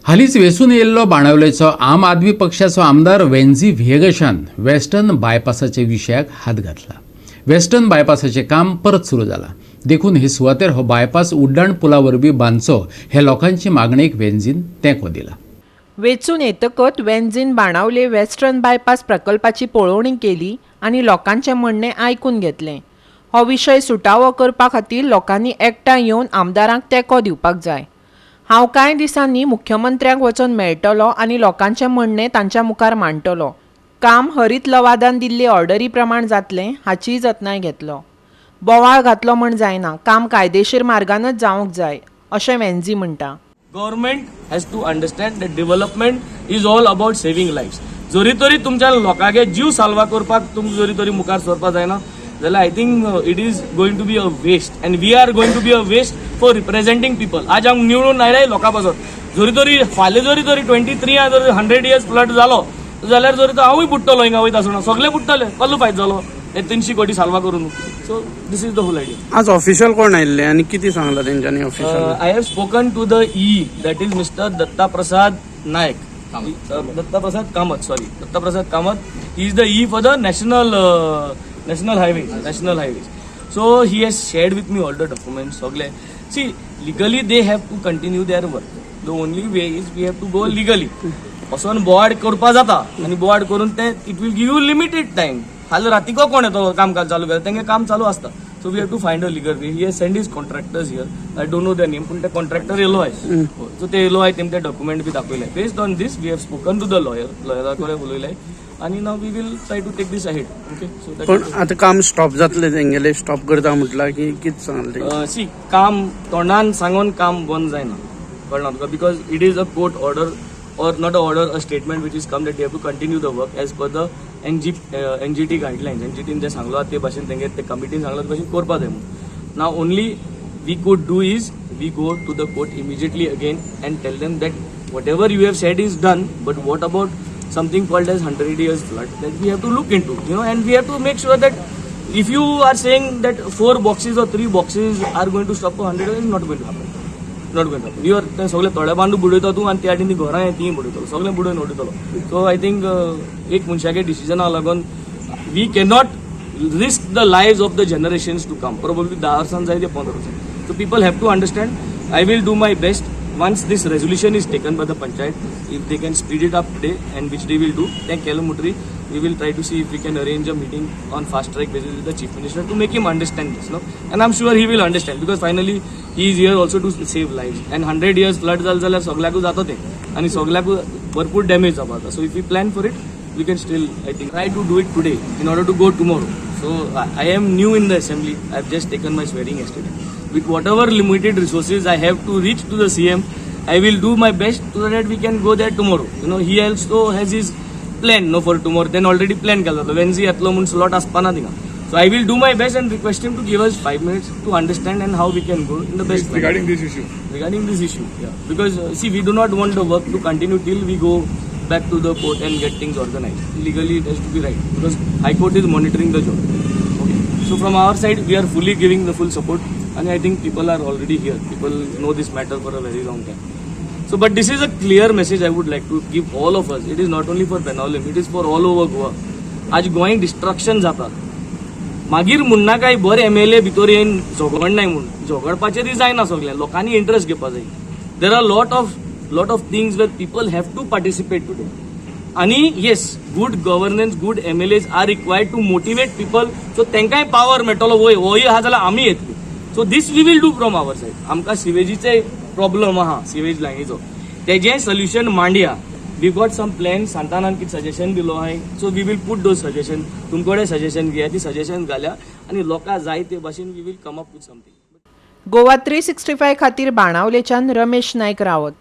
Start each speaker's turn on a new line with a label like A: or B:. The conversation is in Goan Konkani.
A: हालींच वेंचून येयल्लो बाणावलेचो आम आदमी पक्षाचो आमदार वेन्झी व्हिएगशान वेस्टर्न बायपासाच्या विशयाक हात घातला. वेस्टर्न बायपासाचें काम परत सुरू जालां, देखून हे सुवातेर हो बायपास उड्डाण पुला वरवीं बांदचो हे लोकांचे मागणेक वेन्झीन तेंको दिला.
B: वेंचून येतकच वेन्झीन बाणावले वेस्टर्न बायपास प्रकल्पाची पळोवणी केली आनी लोकांचें म्हणणें आयकून घेतलें. हो विशय सुटावो करपा खातीर लोकांनी एकठांय येवन आमदारांक तेंको दिवपाक जाय. हांव कांय दिसांनी मुख्यमंत्र्यांक वचून मेळटलो आनी लोकांचें म्हणणें तांच्या मुखार मांडटलो. काम हरीत लवादान दिल्ले ऑर्डरी प्रमाण जातलें हाचीय जतनाय घेतलो. बोवाळ घातलो म्हण जायना, काम कायदेशीर मार्गानच जावंक जाय अशें वेन्झी म्हणटा.
C: Government has to understand that development is all about saving life. जरी तरी तुमच्या लोकांगे जीव साल्वा करपाक तुमकां जरी तरी मुखार सरपा जायना जाल्यार, I think it is going to be a waste and we are going to be a waste for representing people. आज आमकां निवडून आयले लोकां पासत, जरी तरी फाल्यां जरी तरी 23 जर 100 इयर्स फ्लड जालो जाल्यार जरी तो हांवूय बुडटलो. हिंगा वयता आसतना सगळे बुडटले. कसलो फायदो जालो हे 300 कोटी साल्वा करून? So this is the whole idea.
D: आज ऑफिशियल कोण आयिल्ले आनी कितें सांगलां तेंच्यांनी official?
C: I have spoken to the EE, that is Mr. Datta Prasad Naik. Datta Prasad Kamat, sorry. Datta Prasad Kamat. He is the EE for the national highways. National highways. So he has shared with me all the documents. सगळे. See, legally they have to continue their work. The only way is we have to go legally. वचोन बोवाळ करपा जाता आनी बोवाळ करून ते it will give you limited time. फाल्यां रातीको कोण येतो काम चालू केलें? तेंगे काम चालू आसता. So we have to find a legal way. He send his contractors here. I don't know the name, पूण ते कॉन्ट्रॅक्टर येयलो आहे. सो ते येयलो आहे, तेम ते डॉक्युमेंट बी दाखयले. Based on this we have spoken to the lawyer. लॉयरा कडेन उलयले आनी now we will try to take this ahead, okay? So
D: पण आतां काम स्टॉप जातलें तेंगेलें? स्टॉप करता म्हटलां की कितें सांगलें तेंगे?
C: सी, काम तोंडान सांगून काम बंद जायना, कळना तुका? Because it is a court order, or not a order, a statement which is come that you have to continue the work as per the NGT guidelines. एनजीटीन जे सांगलो आहा ते भाशेन, तेंगे ते कमिटीन सांगलो ते भाशेन करपा जाय म्हणून. Now only we could do is we go to the court immediately again and tell them that whatever you have said is done, but what about something called as 100 years flood that we have to look into and we have to make sure that if you are saying that four boxes or three boxes are going to stop for 100 years, it's not going to happen. Not going to happen. You are ते सगळे थोडे बांदू बुडयता तूं आनी त्या ती घरां तीं बुडयतलो, सगळें बुडोवन उडयतलो. सो I think एक मनशागे डिसिजना लागून we cannot risk the lives of the generations to come. Probably 10 वर्सां जाय ते 15 वर्सां. So people have to understand. I will do my best once this resolution is taken by the panchayat, if they can speed it up today, and which they will do. तें केलें म्हणटरी we will try to see if we can arrange a meeting on fast track basis with the chief minister to make him understand this, no? And I'm sure he will understand, because finally he is here also to save lives. And 100 years flood जालें जाल्यार सगल्याकूच जाता तें आनी सगल्याकूच भरपूर डॅमेज जावपा. So if we plan for it, we can still, I think, try to do it today in order to go tomorrow. So I am new in the assembly. I have just taken my swearing yesterday. With whatever limited resources I have to reach to the CM, I will do my best so that we can go there tomorrow. He also has his plan, no, for tomorrow. Then already plan केला जातो. Wednesday येतलो म्हूण slot आसपा ना थिंगा. So I will do my best and request him to give us 5 minutes to understand and how we can go in the best manner.
E: Regarding this issue.
C: Regarding this issue, yeah, because see, we do not want the work to continue till we go back to the court and get things organized. Legally it has to be right, because high court is monitoring the job, okay? So from our side we are fully giving the full support and I think people are already here. People know this matter for a very long time. So, but this is a clear message I would like to give all of us. It is not only for Benaulim, it is for all over Goa. आज गोंय डिस्ट्रक्शन जाता, मागीर म्हणना काय बरे एमएलए भितर येवन झगडनाय म्हूण. झगडपाचें ती जायना, सगळें लोकांनी इंट्रस्ट घेवपा जाय. There are lot of things where people have to participate today. आणि yes, good governance, good MLAs are required to motivate people, so तांकांय पावर मेळटलो, वय होय आहा जाल्यार आमी येतली. So this we will do from our side. आमकां सिवेजीचे प्रॉब्लम आहा, सिवेज लायनीचो, तेजें solution Mandya. We got some plan. सांतानान कितें सजेशन दिलो आहाय, so we will put those suggestion. तुमकडे सजेशन घेया, ती सजेशन घाल्या आनी लोकां जाय ते भाशेन we will come up with something.
B: Goa 365 खातीर बाणावलेच्यान रमेश नायक रावत.